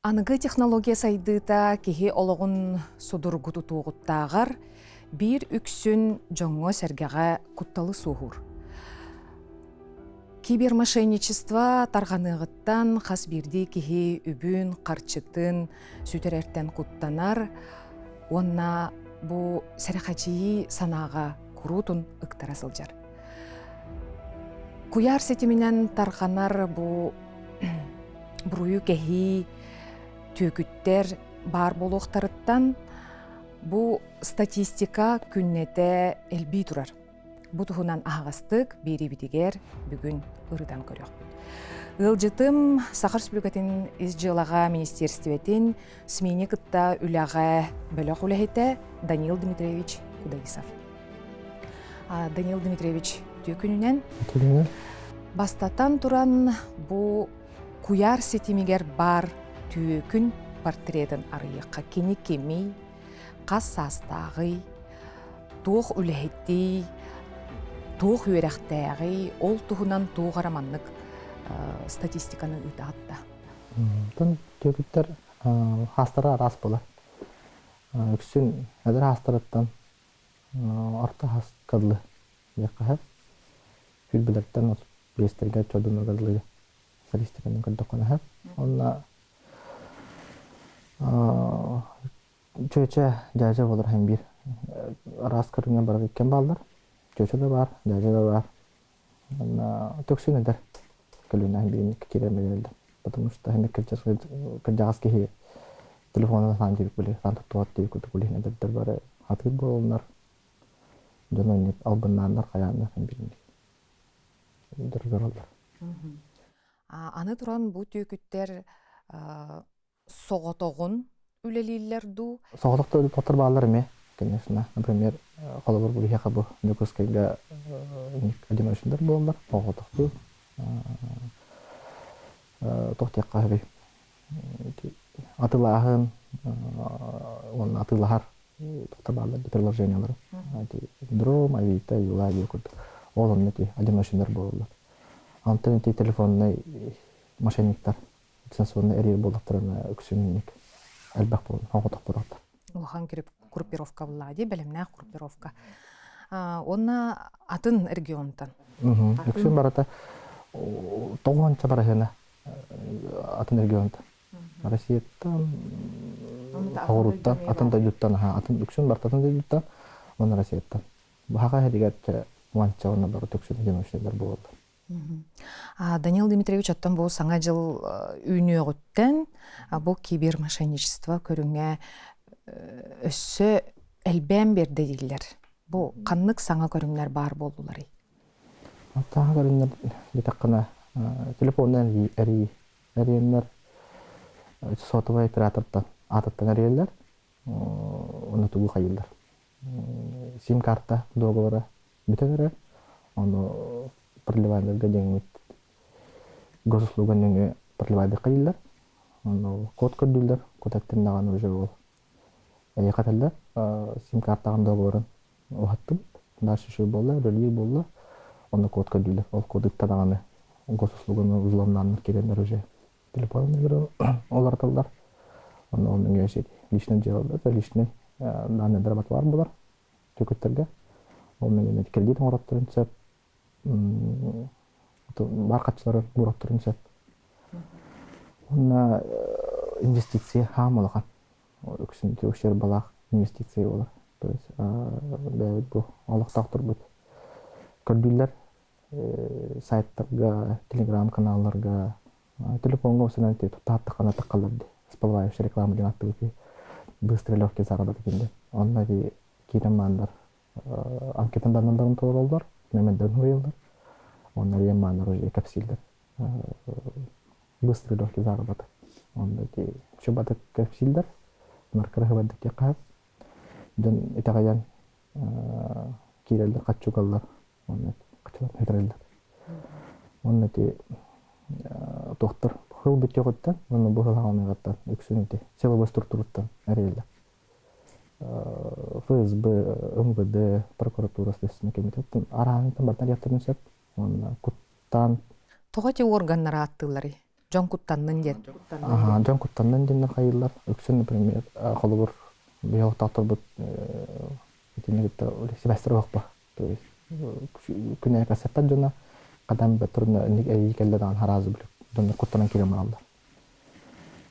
Аныгы технология сайдыыта киһи олоҕун судургутутуоҕуттааҕар биир үксүн дьоҥҥо-сэргэҕэ кутталы суоһуур. Кибермошенничество тарҕаныаҕыттан хас биирдии киһи үбүн, харчытын сүтэрэртэн куттанар уонна бу сэрэхэчийии санааҕа куруутун ыктара сылдьар. Куйаар ситиминэн тарҕанар бу буруйу кэһии түөкүттэр баар буолуохтарыттан бу статистика күннэтэ элбии турар. Бу туһунан аһаҕастык биэриибитигэр бүгүн ырытан көрүөхпүт. Ыалдьытым Саха Республикатын ис дьыалаҕа министиэристибэтин СМИни кытта үлэҕэ бөлөх үлэһитэ Данил Дмитриевич Кудаисов. Данил Дмитриевич, үтүө күнүнэн. Күнүнэн. Бастатан туран бу куйаар ситимигэр баар түөкүн портретын арыйыахха. Кини кимий, хас саастааҕый, туох үлэһитий, туох үөрэхтээҕий, ол туһунан туох эрэ маннык статистиканы ыытаат да. Тон түөкүттэр хаастара араас буолар. Үксүн эдэр хаастарыттан орто хаска дылы диэххэ сөп. Сүүрбэлэртэн 35-тэргэ чодунуга дылы статистиканы көрдөххүнэ сөп. Онно чүөчэ дьээдьэ буолар иһин биир араас көрүҥҥэ барар иккиэн бааллар. Чүөчэ да баар, дьээдьэ да баар. Уонна төксүн эдэр көлүөнэ биирник киирэн бэрэллэр. Потому что кырдьаҕас киһи телефонун саан диэбит били саан туттубат диэбит курдук билиһин эдэрдэр бары хатыыр буоланнар дьон оннук албыннааннар хайааннар биирник дөргөрөллөр. Аны туран бу түөкүттэр соҕотоҕун үлэлииллэр дуу? Соҕотохто өлүпоттор бааллар эмиэ, конечно. Например, холобур бу биһиэхэ бу Дьокуускайга одиночнайдар буолаллар, оҕотохтуу. Туох диэххэ сөбүй? Атылааһын уонна атыылаһар туохтар бааллар приложениялары. Дром, Авито, Юла диэн курдук. Ол онно одиночнайдар буолаллар. Онтон ити телефоннай мошенниктар дистанционно эрийэр буоллахтарына үксүн элбэх буолан оҕотох буолаллар. Улахан группировка булла дии, бэлэмнээх группировка. Уонна атын регионтан. Үксүн барыта тоҕуонча бараһына атын регионтан. Россияттан, Хоҕуруттан, атын дойдуттан, атын үксүн барыта атын дойдуттан, уонна Россияттан. Баһаҕа иһигэр уонча уонна бары түксүн одиночныйдар буолаллар. Данил Дмитриевич, оттон бу Саҥа дьыл үүнүөҕүттэн бу кибермошенничество көрүҥэ өссө элбээн биэрдэ дииллэр. Бу ханнык саҥа көрүҥнэр баар буоллуларый? Саҥа көрүҥнэр диэтэххинэ, телефонунан эрийэннэр сотовай оператортан аатыттан эрийэллэр, уонна тугу хайыыллар. Сим-карта договора бүтэн эрэр. Ону проливайдарга диэҥмит госуслуга нөҥүө проливайдык хайыыллар. Ону код көрдүүллэр, код эттин даҕаны уже ол эйиэхэ этэллэр сим-картаҕын договорун уһаттым. Дальше еще буолла, үлэлиир буолла. Онно код көрдүүллэр. Ол кодукта даҕаны госуслуганы взломнааннар киирэннэр уже телефон номерын уларыталлар. Онно ол нөҥүө личный дьыалалар, личный данныйдар батылар булар түкүттэргэ. Ол нөҥүө кредит оҥоротторун сөп, бар хаччылары буруотторун сөп. Уонна инвестиция хаам улахан. Үксүн ущербалаах инвестиция болар. То есть бэйэбит бу олохтоохторбут көрдүүллэр сайттарга, телеграм-каналларга, телефоҥҥа усунан туттааттаххына таххаллар дии. Всплывающая реклама диэн аттыбыт быстрый легкий заработок диэн. Онно ити киирэн мааннар анкетын данныыларын толороллор, нөмердэрин суруйаллар. Онно эрийэн мааннар уже кэпсииллэр. Быстрый легкий заработок. Онно ити чубатык кэпсииллэр. Наркырыһыбардык диэххэ дьон итэҕэйэн киирэллэр, хаччугаллар. Уонна хаччылар бүтэрэллэр. Уонна ити туохтар хыл бүтүөҕүттэн уонна бу сыл үксүн ити силовой структураттан эрийэллэр. ФСБ, МВД, прокуратура, Следственный комитеттан арааһынтан барытын эрийэхтэрин сөп. Уонна куттаан Тоҕо ити органнары ааттыылларый? Дьон куттаннын диэн. Дьон куттаннын диэннэр хайыыллар. Үксүн, например, холобур, биһи олохтоохторбут итинник кытта сибээстэр оһохпо. То есть күнэ кассеттар дьоно кадам бөтөрүнэ инник эйии кэллэ даҕан хараазы билик дьоннор куттанан киирэн бараллар.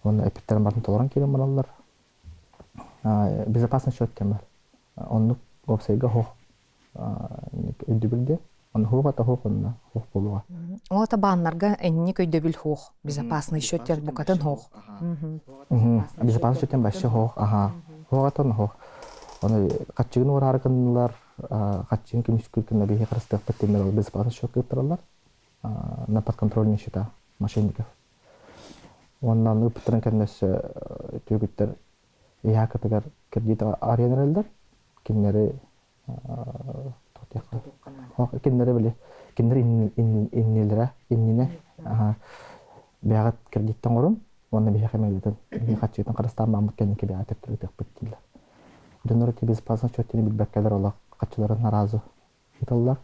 Уонна эппиттэрин барын толорон киирэн бараллар. Безопасный счет диэн бар. Оннук уопсайга хоһ өйдөбүл диэн. Оны хуох ата хуох онно хуох буолуоҕа. Ол ата бааннарга энник өйдөбүл хуох. Безопасный счет диэн букатын хуох. Безопасный счет диэн вообще хуох. Аха. Хуох ата хуох. Оны хаччыгын уораары гыннылар, хаччыгын көмүскүүр гына биһи харыстыахпыт диэннэр ол безопасный счет ыыттараллар. На подконтрольные счета мошенников. Уонна ыыппыттарын кэннэ өссө түөкүттэр ИХК-тыгар кредит арыйан эрэллэр. Кинилэри кинилэри били кинилэр иннилэрэ иннинэ бэйэҕит кредиттэн оҥорун уонна биһиэхэ мэлдьитин хаччыытын харыстаан бааммыт кэнники бэйэҕэ төттөрү ытыахпыт дииллэр. Дьоннор ити безопасность счеттины билбэккэлэр олох хаччыларын араазы ыыталлар.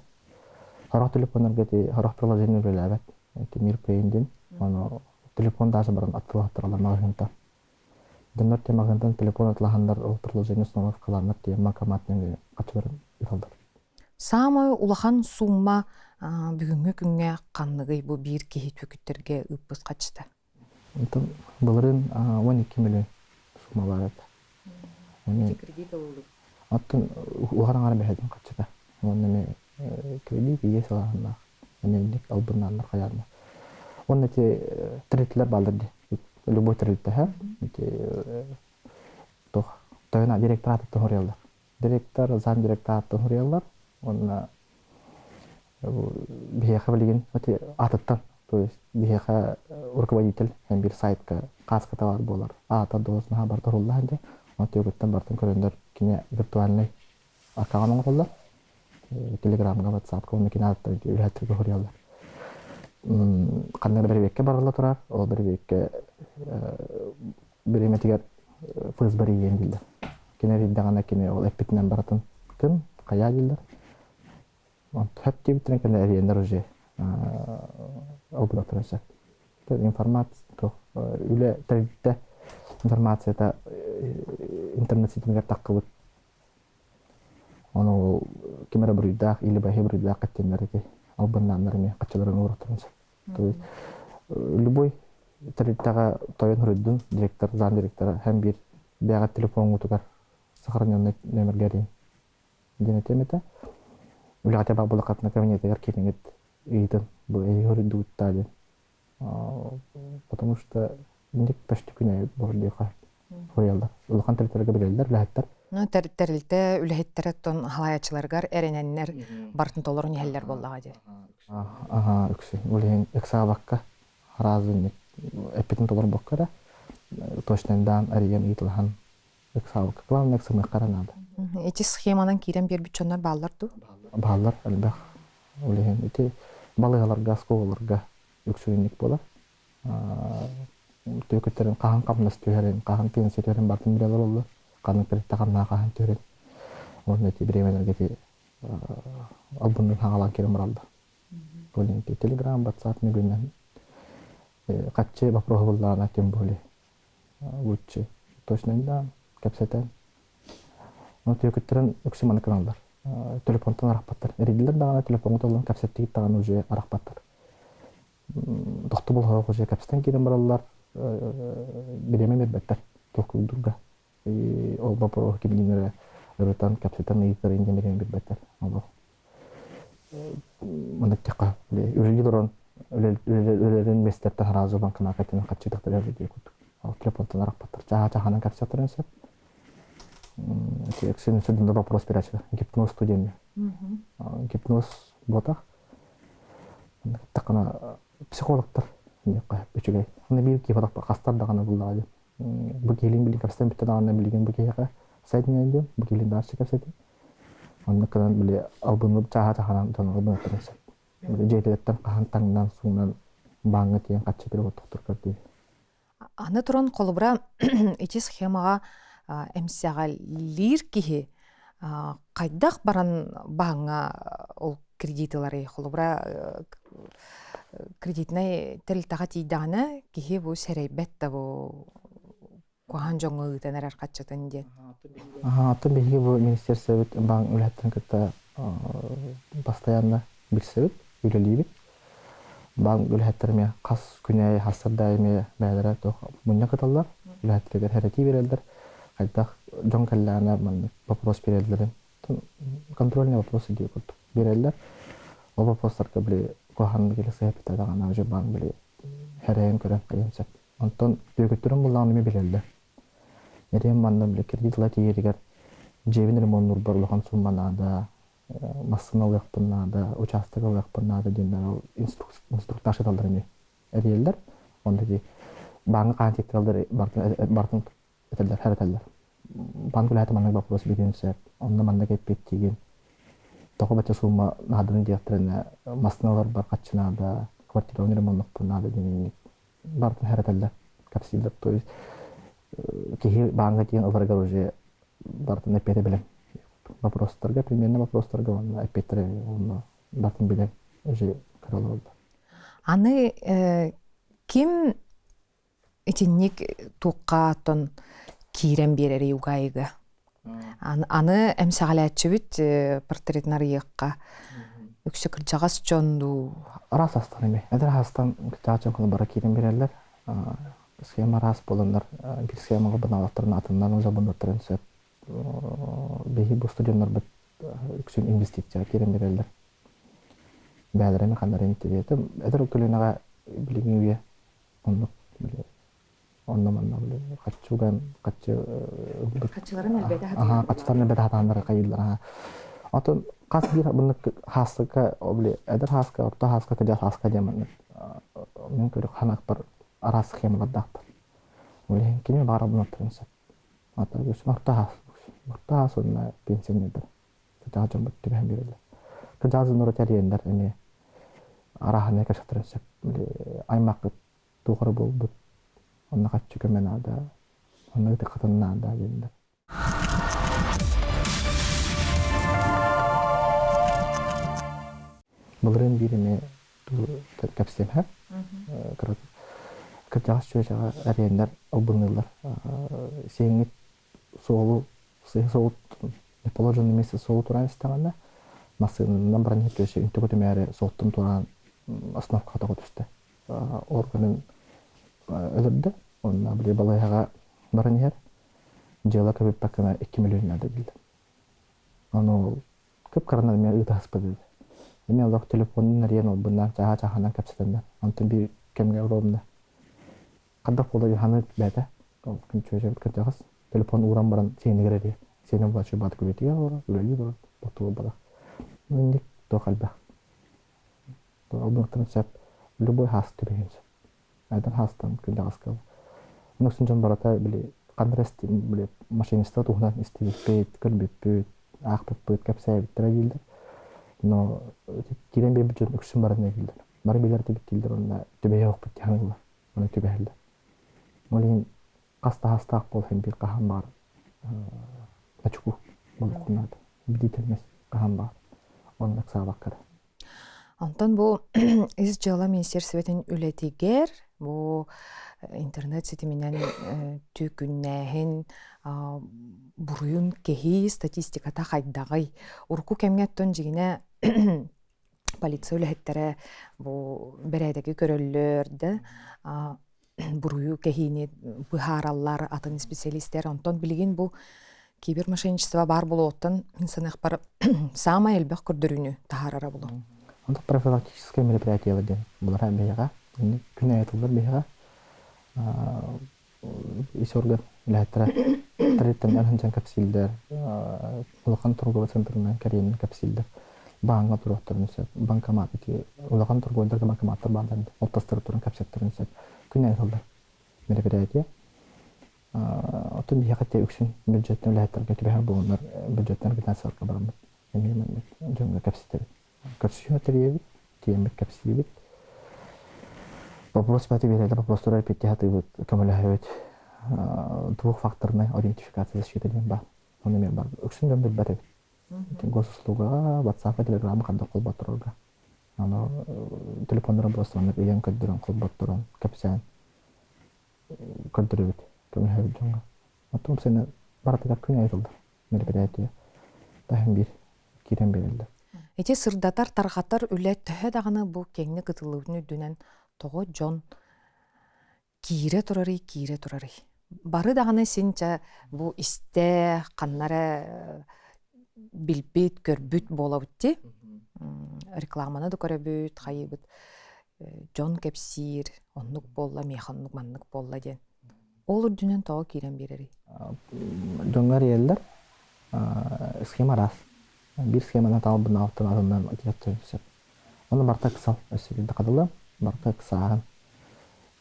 Сорох телефоннарга ити сорох приложение үлэлээбэт. Ити Мир Пейн диэн. Ону телефон даже баран атыылаһаттаралар маҕаһыынтан. Дьоннор те маҕаһыынтан телефон атылаһаннар ол приложение установкалааннар тиийэн банкомат нөҥүө хаччыларын ыыталлар. Саамай улахан сумма бүгүҥҥү күҥҥэ ханныгый бу биир киһи түөкүттэргэ ыыппыт хаччыта? Онтон былырыын 12 миллион сумма баар этэ. Ити кредит ылыллыбыт. Оттон улахан аҥара бэһэтин хаччыта. Уонна эмиэ кредит ийэ сылааһыннаах. Эмиэ инник албыннааннар хайааннар. Уонна ити тэрилтэлэр бааллар дии. Любой тэрилтэһэ ити туох тойон директор аатыттан суруйаллар. Директор, зам директор аатыттан суруйаллар. Уонна биһиэхэ билигин аатыттан, то есть биһиэхэ руководитель биир сайтка кааската баар буолар. Аата должноһа барыта уһулла сылдьар. Онон түөкүттэн барытын көрөннөр кини виртуальный аккаунт оҥороллор. Телеграмҥа, ватсапка уонна кини ааттан үлэһиттэргэ суруйаллар. Ханна эрэ бэрэбиэккэ барылла турар. Ол бэрэбиэккэ бириэмэтигэр ФСБ эрийиэн дииллэр. Кини эрийдэҕинэ кини ол эппитинэн барытын кын, хайаа дииллэр. Хөп диэбиттэрин кэннэ эрийэннэр уже албынаттарын сөп. Информация үлэ тэрилтэ информацията интернет ситимигэр таххыбыт. Ону ким эрэ буруйдаах или баһы буруйдаах кэттиннэр ити албыннааннар эмиэ хаччыларын уураттарын сөп. То есть любой тэрилтэҕэ тойон суруйдун директор, зам директора һэм биир бэйэҕит телефоҥҥутугар сохраненный номерга эрийин диэн этиэм этэ. Үлэҕэ баар буоллаххытына кабинетыгар киириҥит ыйытын бу эһиги суруйдугуттаа диэн. Потому что инник почти күнэ буолар диэххэ суруйаллар. Улахан тэрилтэлэргэ билэллэр үлэһиттэр. Ну, тэрилтэ үлэһиттэрэ оттон халаайаччыларыгар эрэнэннэр барытын толорун иһэллэр буоллаҕа дии. Аха, үксүн. Ол иһин ыксаабакка, араас эппитин толорбокко эрэ, точнайдаан арыйан ыйыталаһан ыксаабакка, главное ыксамыахха эрэ наада. Ити схеманан киирэн биэрбит дьоннор бааллар дуу? Бааллар, элбэх. Ол иһин ити балыыһаларга, оскуолаларга үксүнник буолар. Түөкүттэрин хаһан хамнас түһэрин, хаһан пенсия түһэрин барытын билэлэр оллор. Ханнык тэрилтэ ханна хаһан түһэрин. Уонна ити бириэмэлэргэ ити албыннын хаҥалаан киирэн бараллар. Ол иһин Телеграм, WhatsApp нөҥүөнэн хаччы вопроһу буллаҕына тем более лучше точно да кэпсэтэн. Ону түөкүттэрин үксү маннык гыналлар. Телефонтан арахпаттар. Эрийдилэр даҕаны телефоҥҥа толлон кэпсэттигит даҕаны уже арахпаттар. Тохтобул оһох уже кэпсэтэн киирэн бараллар, бириэмэ биэрбэттэр толкуйдуурга. Ол боппуруоһу кимниин эрэ ырытан, кэпсэтэн ыйытар иннин бириэмэ биэрбэттэр. Олох маннык диэххэ үлэлии олорон үлэлэрин миэстэттэн сразу банкомакка тиийэн харчы тахтарар диye курдук. Ол телефонтан арахпаттар. Чааһа-чааһынан кэпсэтэрин сөп. Эти сүрдүн вопрос передача. Гипноз студия. Гипноз буотах. Тахана психологтар үчүгэй. Аны биир киһи хастар даҕаны буллаҕа диэн. Бу киһилиин билигин кэпсэтэн бүттэ даҕаны билигин бу киһиэхэ соединяй диэн, бу киһилиин дальше кэпсэтин. Онно кынан били албынныр чааһа чаханан дьон албынаттарын сөп. Дьиэтиттэн хаһан таҥнан, суунан бааҥҥа тиийэн хаччы перевод тохтур көрдүү. Аны туран холобура ити схемаҕа эмсэҕэлиир киһи хайдах баран бааҥҥа ол кредит ыларый? Холобура, кредитнай тэрилтэҕэ тиийдэҕинэ, киһи бу сэрэйбэт да бу куһаҕан дьоҥҥо ыытан эрэр хаччытын диэн. Оттон биһиги бу министерствобыт банк үлэһиттэрин кытта постоянно билсэбит, үлэлиибит. Банк үлэһиттэрэ эмиэ хас күн аайы сарсыарда эмиэ бэйэлэрэ туох мунньах ыыталлар, үлэһиттэригэр хэрэтии биэрэллэр, хайдах дьон кэллэҕинэ маннык вопрос биэрэллэрин, контрольный вопрос диир курдук биэрэллэр. Ол вопростарга били куһаҕаннык или сыһыппыта даҕаны уже банк били хэрэйэн көрөн хайыан сөп. Онтон түөкүттэрин буллаҕын эмиэ билэллэр. Эриэн манна били кредит ыла тиийэригэр дьиэбин ремоннуурбар улахан сумма наада, массыына ылыахпын наада, учаастак ылыахпын наада диэннэр инструктаж ыталлар эмиэ эрийэллэр. Онно ити бааҥҥа хаан тиэктэрэллэр барытын этэллэр, хэрэтэллэр. Банк үлэһитэ маннык боппуруос биэриэн сөп, онно маннык эппиэттиигин, тоҕо бачча сумма нааданы диэхтэринэ, массыына ыларбар харчы наада, квартираны ремоннуохпун наада диэн барытын хэрэтэллэр, кэпсииллэр. То есть киһи бааҥҥа тиийэн ыларыгар уже барытын эппиэтэ билэн вопростарга, примерно вопростарга уонна эппиэттэрэ уонна барытын билэн уже көрө олороллор. Аны ким итинник туохха оттон киирэн биэрэрий угаайыга? Аны эмсэҕэлээччибит портретин арыйыахха үксэ кырдьаҕас дьон дуу? Араас астан эмиэ. Эдэр аастан кырдьаҕас дьон бары киирэн биэрэллэр. Схема араас буоланнар, биир схемаҕа банаалаттарын атыннан узабыннаттарын сөп. Биһи бу студеннарбыт үксүн инвестицияҕа киирэн биэрэллэр. Бэйэлэрэ эмиэ ханна эрэ Эдэр көлүөнэҕэ билиҥҥи үйэ оннук онно-манна били хаччы хаччы ылбыт Хаччыларын элбэтэ сатыыллар. Хаччыларын элбэтэ сатааннар хайыыллар. Оттон хас биир маннык хааска били эдэр хааска, орто хааска, кырдьаҕас хааска диэн маннык мин көрүк ханаакпар араас схемалардаахтар. Ол иһин кими баара булуохтарын сөп. Ата орто хаас, орто хаас уонна пенсионердар кырдьаҕас дьоммут түбэһэн биэрэллэр. Кырдьаҕас дьоннору тэрийэннэр эмиэ арааһынай кэпсэттэрин сөп. Били аймахпыт туох эрэ буолбут, онно хаччы көмө наада, онно ытык-хатын наада диэннэр. Былырыын биир эмиэ кэпсиэм кырдьаҕас чүөчэҕэ эрийэннэр албынныыллар. Сиэҥҥит суолу суол не положенный месте суолу тураан истэҕинэ массыынанан баран иһэр чүөчэ үнтү көтүмээри суолтан тураан остановкаҕа тоҕо түстэ. Органын өлөрдө. Онно били балыыһаҕа баран иһэр. Дьыала көбүппэккэ 2 миллион наада дииллэр. Ону кып-кыранан эмиэ ыытаһыспыт этэ. Эмиэ олох телефонун эрийэн олбуннаан чааһа-чааһынан кэпсэтэннэр. Онтон биир кэмҥэ ровно хайдах буола Юханы бэйэтэ күн кырдьаҕас телефон ууран баран сиэнигэр эрийэр. Сиэнэ булааччы баат күлүтүгэр олорор, үлэлии олорор, ботугурбатах. Инник туох элбэх. Албынаттан сөп, любой хаас түбэһиэн сөп. Айдан хаастан күндэҕаска. Онон дьон барыта били ханна эрэ били машиниста туһунан истибиппит, көрбүппүт, аахпыппыт, кэпсээбиттэрэ дииллэр. Но киирэн биэрбит дьон үксүн баран дииллэр. Бары билэр этибит дииллэр уонна түбэһиэ охпут диэн Оны түбэһэллэр. Ол иһин хас да хастаах буол иһин биир хаһан баар очку болуккунаат бдительность хаһан баар онно ыксаабакка эрэ. Онтон бу ис дьыала министерствотын үлэтигэр бу интернет ситиминэн түкүннээһин буруйун кэһии статистиката хайдаҕый? Урукку кэмҥэ оттон дьиҥинэ полиция үлэһиттэрэ бу бэрээдэги көрөллөр да буруйу кэһиини быһаараллар атын специалистэр. Онтон билигин бу кибермошенничество баар буолуоттан мин саныахпар саамай элбэх көрдөрүүнү таһаарара булу. Онто профилактическое мероприятие диэн булара биһиэхэ күн аайы тыллар биһиэхэ ис орган үлэһиттэрэ тэрилтэннэр сылдьан кэпсииллэр, улахан торговай центрынан кэриэнин кэпсииллэр. Бааҥҥа туруохтарын сөп, банкомат ити улахан торговойдарга банкоматтар бааллар, ол тастары туран кэпсэттэрин сөп. Күн аайы тыллар мероприятие. Оттон биһиэхэ те үксүн бюджеттэн үлэһиттэргэ түбэһэр буоланнар бюджеттэн организацияларга бараммыт эмиэ маннык дьоҥҥо кэпсэтэбит. Көрсүһүү тэрийэбит, тиэммит кэпсиибит. Вопрос бати биэрэллэр, вопростары эппиэттии сатыыбыт, көмөлөһөбүт. Двухфакторная идентификация защита диэн баар. Ону эмиэ бар. Үксүн дьон билбэт эбит. Госуслугаҕа, WhatsApp, Telegram ханна холботторорго. Аны телефоннарын просто маннык ыйан көрдөрөн, холботторон, кэпсээн көрдөрөбүт, көмөлөһөбүт дьоҥҥо. Оттон сена барытыгар күн аайы тыллар мероприятие таһым биир киирэн биэрэллэр. Ити сырдатар, тарҕатар үлэ төһө даҕаны бу киэҥник ытыллыбытын үрдүнэн тоҕо дьон киирэ турарый, киирэ турарый? Бары даҕаны син чэ бу истэ, ханна эрэ билбит, көрбүт буолабыт дии. Рекламаны да көрөбүт, хайыыбыт. Дьон кэпсиир, оннук буолла, миэхэ оннук маннык буолла диэн. Ол үрдүнэн тоҕо киирэн биэрэрий? Дьоҥҥо эрийэллэр. Схема араас. Биир схеманы талбын алтан атыннан кииртэн сөп. Оны барта ыксал өссө биирдэ хатылы, барта ыксааһын.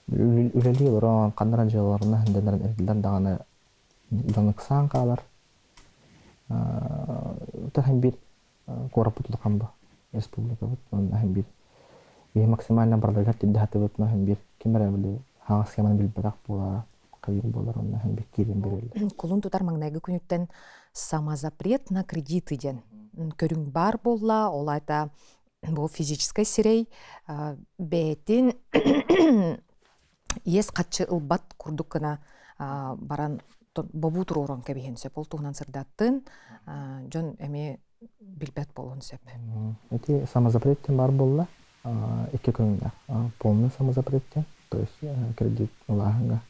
Үлэлии олорон, ханнаран дьыалаларына хандэнэрин эрдилэр даҕаны дьон ыксаан хаалар. Таһын биир куораппыт улахан бу республикабыт уонна иһин биир биһи максимально барыларыгар тирдэ сатыыбыт но иһин биир ким эрэ били хаҥас схеманы билбэтэх буолара хайыыр буолар уонна иһин биир киирэн биэрэллэр. Кулун тутар маҥнайгы күнүттэн самозапрет на кредиты диэн көрүҥ баар буолла. Ол аата бу физическэй сирэй бэйэтин иэс хаччы ылбат курдук гына баран бобуу туруоран кэбиһэн сөп. Ол туһунан сырдаттын дьон эмиэ билбэт буолуон сөп. Эти самозапрет диэн баар буолла. Икки көрүҥнээх. Полный самозапрет диэн, то есть кредит ылааһыҥҥа.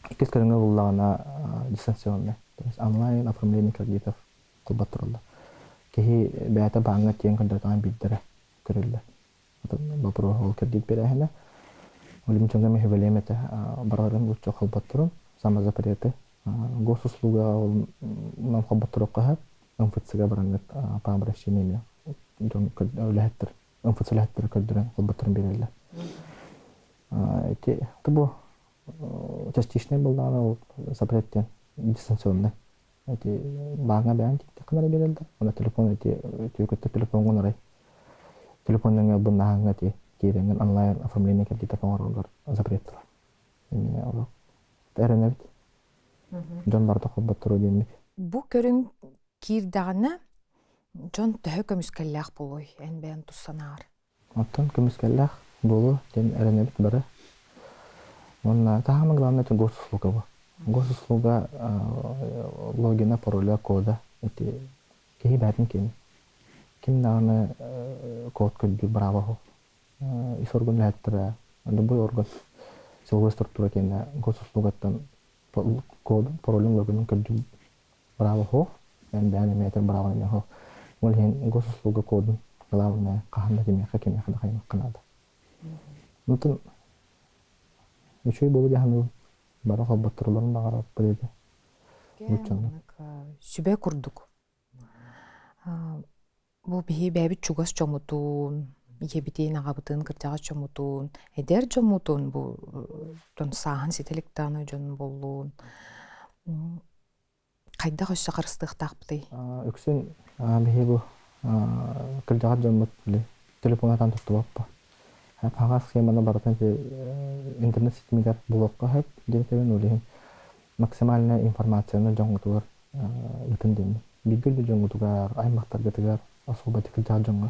Иккис көрүҥэ буллаҕына дистанционный, то есть онлайн оформление кредитов кылбат тураллар. Киһи бэйэтэ бааҥҥа тиийэн көрдөртөҕүнэ биирдэрэ көрүллэр. Вопрос ол кредит биэрээһинэ. Ол дьоҥҥо миһибэлиэм этэ барыларын лучше холботторун, самозапреты. Госуслуга ол нам холботторуохха сөп. МФЦ-га бараҥҥыт по обращению эмиэ дьон үлэһиттэр МФЦ үлэһиттэрэ көрдөрөн холботторун биэрэллэр. Ити бу частичный буоллаҕына ол запрет диэн дистанционный. Ити бааҥҥа бэйэҥ тиийдэххинэ эрэ биэрэллэр. Уонна телефон ити түөкүттэр телефоҥҥун арай телефон нөҥүө ылбыннаһаҥҥа ити киирэҥҥин онлайн оформление кредитов оҥороргор запрет турар. Эмиэ олох эрэнэбит. Дьон барыта холботторуо диэммит. Бу көрүҥ киирдэҕинэ дьон төһө көмүскэллээх буолуой эн бэйэҥ тус санааҕар? Оттон көмүскэллээх буолуо диэн эрэнэбит бары. Уонна таһаама главное это госуслуга бу. Госуслуга логина, пароля, кода ити киһи бээтин кини. Ким даҕаны код көрдүүр бырааба суох. Ис орган үлэһиттэрэ, любой орган силовой структура киэнэ госуслугаттан кодун, паролун, логинын көрдүүр бырааба суох. Эн бэйэн эмиэ этэр быраабын эмиэ суох. Ол иһин госуслуга кодун главное хаһан да кимиэхэ кимиэхэ да хайымахха наада. Онтон үчүгэй буолу дьаһаныбын. Бары холботторуларын баҕарарбыт этэ. Маннык сүбэ курдук. Бу биһи бэйэбит чугас дьоммутун, ийэбитин, аҕабытын, кырдьаҕас дьоммутун, эдэр дьоммутун бу сааһын ситэ илик даҕаны дьон буоллун Хайдах өссө харыстыахтаахпытый? Үксүн биһи бу кырдьаҕас дьоммут били телефон атан туттубаппа. Хаҥас схеманы барытын интернет ситимигэр булуохха сөп диэн этэбин, ол иһин максимальная информацияны дьоҥҥутугар ыытын диэммин. Бииргэ да дьоҥҥутугар, аймахтаргытыгар, особо кырдьаҕас дьоҥҥо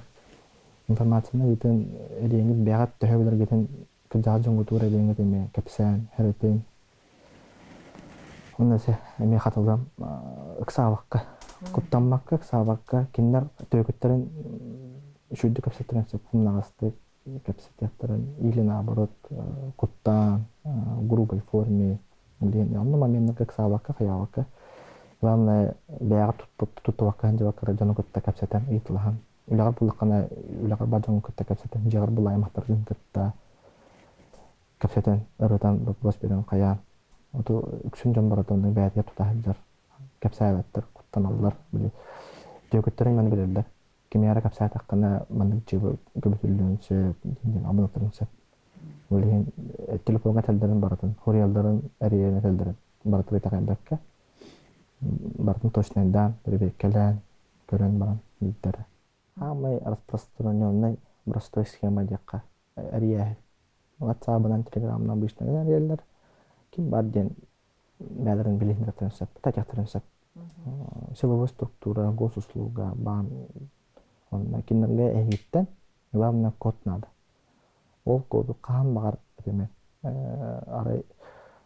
информацияны ыытын, эриэҥҥит бэйэҕит төһө билэргитин кырдьаҕас дьоҥҥутугар эриэҥҥит эмиэ кэпсээн, һэрэтин. Онно эмиэ хатылыам ыксаабакка, куттаммакка, ыксаабакка кинилэр түөкүттэрин үчүгэйдик кэпсэттэрин сөп умнаҕастык кэпсэтиэхтэрин или наоборот куттаан грубой форме диэн онно моменнарга ыксаабакка хайаабакка главное бэйэҕэ туттубакка сылдьыбакка дьону кытта кэпсэтэн ыйыталаһан үлэҕэр буллаххына үлэҕэр бар дьоҥҥун кытта кэпсэтэн дьиэҕэр булла аймахтаргын кытта кэпсэтэн, ырытан, боппуруос биэрэн хайаан. Оту үксүн дьон барыта онно бэйэтигэр тута сылдьар, кэпсээбэттэр, куттаналлар. Били түөкүттэрин маны билэллэр. Кими эрэ кэпсээтэххинэ маннык дьиэ көбүтүллүөн сөп, диэн абынаттарын сөп. Ол иһин телефоҥҥа этэллэрин барытын, хоруйалларын эрийэн этэллэрин барытын итэҕэйбэккэ, барытын точнайдаан, бэрэбиэркэлээн, көрөн баран ыыттара. Саамай распространенный простой схема диэххэ эрийээһин. WhatsApp-ынан, Telegram-нан обычно эрийэллэр. Ким бар диэн бэйэлэрин билиһиннэриэхтэрин сөп, татьяхтарын сөп. Силовой структура, госуслуга, баан онно кинилэргэ эһигиттэн Главное, код надо. Ол коду хаһан баҕар этими арай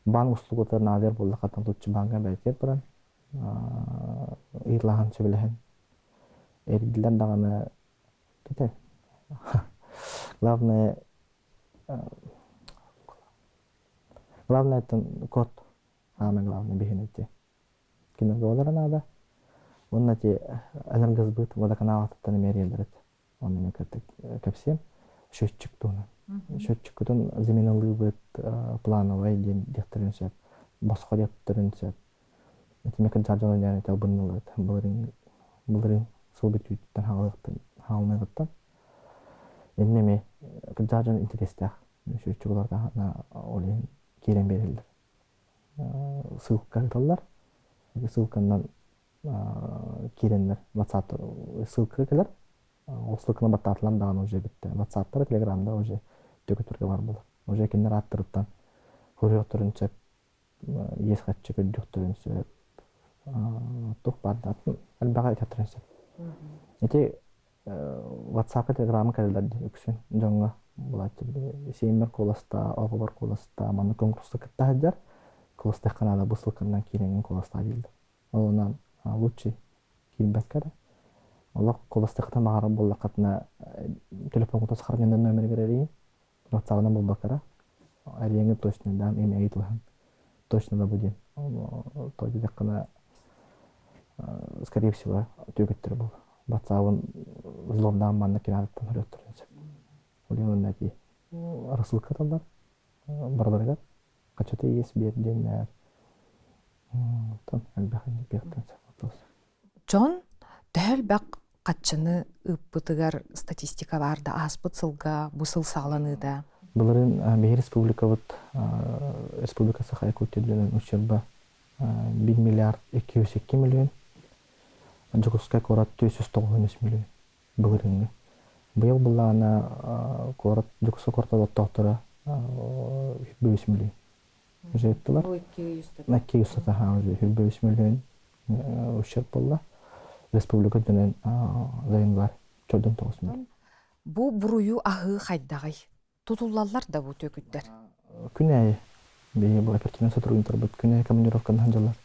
баан услугата наадыйар буоллаххына лучше бааҥҥа бэлэтиэр баран ыйыталаһан сөбүлэһэн эрийдилэр даҕаны Кете. Главное, главное это код. Самое главное биһин эти. Киноголара надо. Уонна эти энергосбыт водоканалаттан эмиэ Онно эмиэ кэпсиэм. Счетчик туһунан. Счетчиккутун заменалыыбыт плановай диэн диэхтэрин сөп. Босхо диэхтэрин сөп. Итинник кырдьаҕас дьон диэн этэ былырыын былырыын сыл бүтүүтүттэн хаалыныаҕыттан иннэ эмиэ кырдьаҕас дьон интэриэстээх счетчикларга ол иһин киирэн биэрэллэр ссылка ыыталлар ссылканан киирэннэр WhatsApp ссылка кэлэр ол ссылканы баттаатылар даҕаны уже бүттэ WhatsAppтара Телеграмда уже төкөтөргө бар буолар уже кинилэр ааттарыттан хоруйуохтарын сөп иэс харчы көрдүөхтэрин сөп туох баар да элбэҕи этиэхтэрин сөп ити WhatsApp телеграмма кэлэллэр дии үксүн дьоҥҥо булааччы сиэммэр куоластаа оҕобор куоластаа манна конкурска кытта сылдьар куоластыахха наада бу ссылканан киирэҥҥин куоластаа дииллэр ол онон лучше киирбэккэ эрэ олох куоластыаххытын баҕарар буоллаххытына телефоҥҥутун сохраненный номеригэр эрийиҥ WhatsApp-ынан булбаккара эрийэҥҥин точно даан имя ыйыталаһан точно да бу диэн то диэтэххинэ скорее всего түөкүттэр буолуо WhatsApp-ын взломнаан манна кинааттан көрүөхтэрин сөп ол иһин онно этии рассылка аталлар барыларыгар хачата иэс биэр диэннэр оттон элбэх биэхтэн сөп вопрос Дьон төһө элбэх хаччыны ыыппытыгар статистика баар да ааспыт сылга бу сыл саҕаланыыта? Былырыын биһи республикабыт Республика Саха Якутия диэн ущерба 1 миллиард 202 миллион, Дьокуускай куорат 493 миллион былырыыҥҥы. Быйыл былаана куорат Дьокуускай куорат олохтоохторо 105 миллион. Уже ыттылар. Икки устата уже 105 миллион ущерб буолла. Республика үрдүнэн зайымлар чордон тоҕус миллион. Бу буруйу аһыы хайдаҕый? Тутуллаллар да бу түөкүттэр? Күн аайы биһиги бу оперативный сотрудниктарбыт күн аайы командировканы сылдьаллар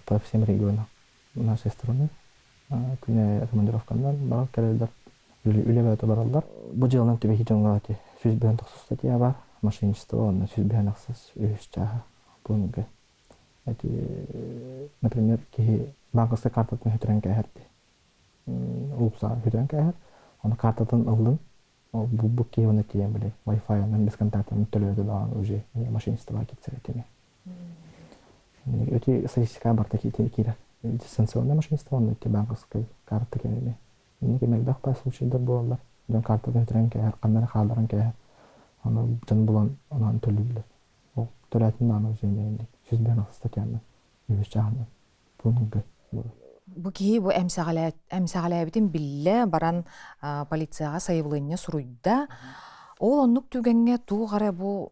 по всем регионам нашей страны. Күн аайы командировканан барар кэлэллэр үлэ бөҕөтө бараллар. Бу дьыаланан түбэһии дьоҥҥо ити 159 статья баар мошенничество уонна 158 үһүс чааһа пункт Эти, например, киһи банковскай картатын сүтэрэн кээһэр дии. Уулусса сүтэрэн кээһэр. Ону картатын ыллын, ол булбут киһи уонна тиийэн били Wi-Fi-нан бесконтактынан төлөөтө даҕаны уже мошенничество киирсэр этими. Эти статистика барыта киирэр. Дистанционное мошенничество уонна ити банковскай карта кэлими. Инники элбэх баар случайдар буолаллар. Дьон картатын сүтэрэн кээһэр, ханна эрэ хаалларан кээһэр. Ону дьон булан онон төлүүллэр. Ол төрөөтүн даҕаны үзүннэринник 196 статьянан үһүс чааһынан пункт буолар. Бу киһи бу эмсэҕэлээбитин биллэ баран полицияҕа сайабылыанньа суруйда. Ол оннук түгэҥҥэ туох эрэ бу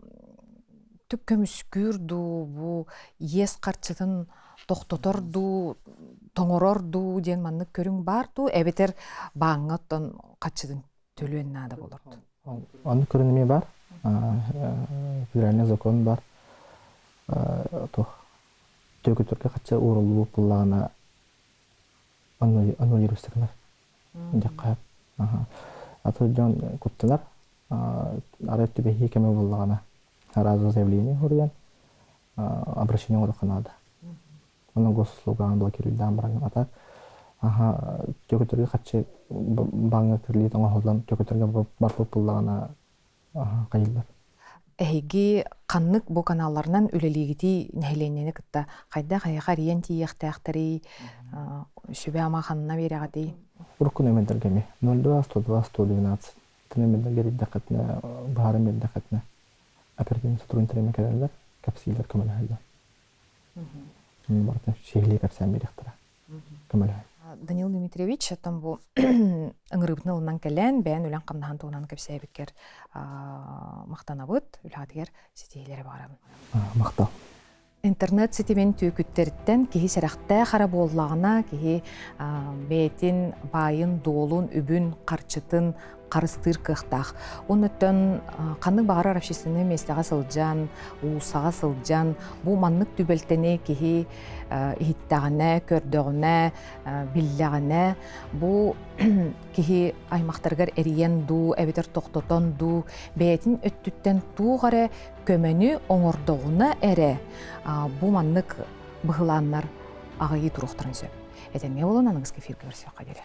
түк көмүскүүр дуу, бу иэс харчытын тохтотор дуу, тоҥорор дуу диэн маннык көрүҥ баар дуу, эбэтэр бааҥҥа оттон хаччытын төлүөн наада болор. Оннук көрүн эмиэ бар. Федеральный закон бар. Туох түөкүттэргэ хачча ууруллубут буоллаҕына аннулируйсакынар диэххэ аты дьон куттанар арай түбэһии кэмэ буоллаҕына сразу заявление суруйан обращение оҥоруохха наада Онон госуслугаҕын блокируйдаан баран ата аха төкөтөргө хаччы бааҥҥа кредит оҥоһуллан төкөтөргө барбыт буоллаҕына аха хайыллар. Эһиги ханнык бу каналларынан үлэлиигитий нэһилиэнньэни кытта хайдах эһиэхэ эрийэн тиийиэхтээхтэрий сүбэ-ама ханна биэрэҕитий? Урукку нөмердэргэ эмиэ 02 102 112 нөмердэргэ эрийдэххитинэ быһааран биэрдэххитинэ оперативный сотрудниктар эмиэ кэлэллэр кэпсииллэр көмөлөһөллөр. Барытын сиһилии кэпсээн биэриэхтэрэ. Көмөлөһөн. Данил Дмитриевич, оттон бу ыҥырыыбытын ылынан кэлэн, бэйэн үлэн-хамнаһын туһунан кэпсээбиккэр махтанабыт, үлэҕитигэр ситиһиилэри баҕарабын. Махтал. Интернет ситимин түөкүттэриттэн киһи сэрэхтээх эрэ буоллаҕына, киһи бэйэтин баайын-дуолун, үбүн, харчытын харыстыыр кыахтаах. Оннуттан ханнык баҕарар общественнай миэстэҕэ сылдьан, уулуссаҕа сылдьан, бу маннык түбэлтэни киһи иһиттэҕинэ, көрдөҕүнэ, биллэҕинэ, бу киһи аймахтарыгар эрийэн дуу, эбэтэр тохтотон дуу, бэйэтин өттүттэн туох эрэ көмөнү оҥордоҕуна эрэ бу маннык быһылааннар аҕыйыы туруохтарын сөп. Этэҥҥэ буолан аныгыскы эфиргэ көрсүөххэ диэри.